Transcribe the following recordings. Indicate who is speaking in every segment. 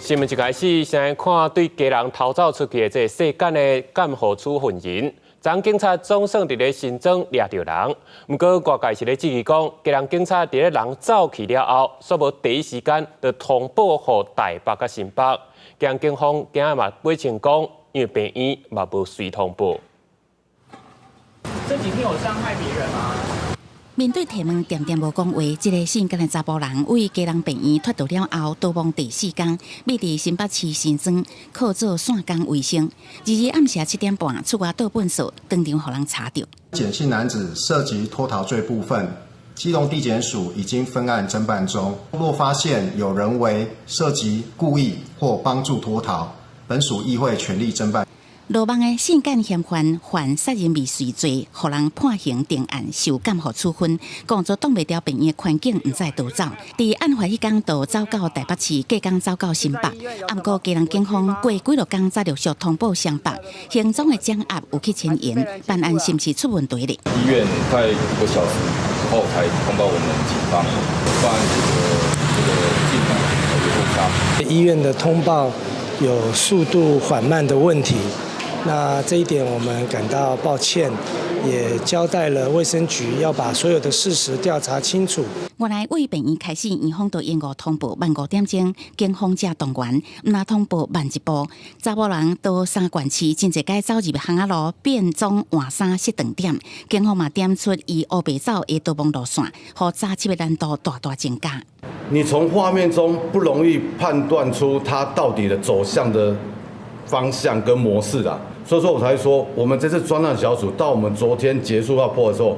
Speaker 1: 新聞一開始，先來看對家人逃走出去的這个細漢的監護處分人。昨警察總算佇咧新莊掠著人，毋過外界是咧質疑講，基隆警察佇咧人走去了後，煞無第一時間就通報予台北佮新北。基隆警方今仔嘛回應講，因為病院嘛無隨通報。
Speaker 2: 這幾天有傷害別人嗎？
Speaker 3: 面對提問，恬恬無講話。這个性感的查埔人對基隆病院脫逃了後，逃亡第四工，秘佇新北市新莊，靠做散工為生。2日暗時7點半出外倒糞掃，當場予人查著。
Speaker 4: 簡姓男子涉及脫逃罪部分，基隆地檢署已經分案偵辦中。若發現有人為涉及故意或幫助脫逃，本署亦會全力偵辦。
Speaker 3: 落網的性姦嫌犯犯殺人未遂罪，予人判刑定案，受監護處分。講做擋袂牢病院的環境，毋知逃走。佇案發彼工就走到台北市，隔工走到新北。毋過基隆警方過幾落工才陸續通報雙北，行蹤的掌握有去遷延，辦案是毋是出問題咧？
Speaker 5: 醫院快5個小時後才通報我們警方，辦案這個進展有誤差。
Speaker 6: 醫院的通報有速度緩慢的問題。那這一點我們感到抱歉，也交代了衛生局要把所有的事實調查清楚。
Speaker 3: 原來對病院開始，院方就延誤通報慢5點鐘，警方才動員，毋但通報慢一步。查某人到三縣市真濟擺走入巷仔路變裝換衫設斷點，警方嘛點出伊烏白走的逃亡路線，予查緝的難度大大增加。
Speaker 7: 你從畫面中不容易判斷出他到底的走向的方向跟模式啦。所以說我才說，我們這次專案小組到我們昨天結束要破的時候，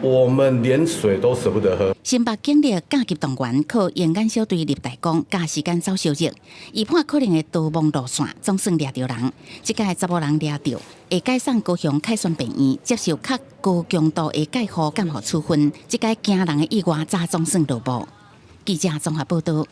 Speaker 7: 我們連水都捨不得喝。
Speaker 3: 新北警力加急動員，靠鷹眼小隊立大功，加時間走燒熱，預判可能的逃亡路線，總算掠著人。這擺查某人掠著，會解送高雄凱旋病院接受較高強度的介護監護處分。這擺驚人的意外，才總算落幕。記者綜合報道。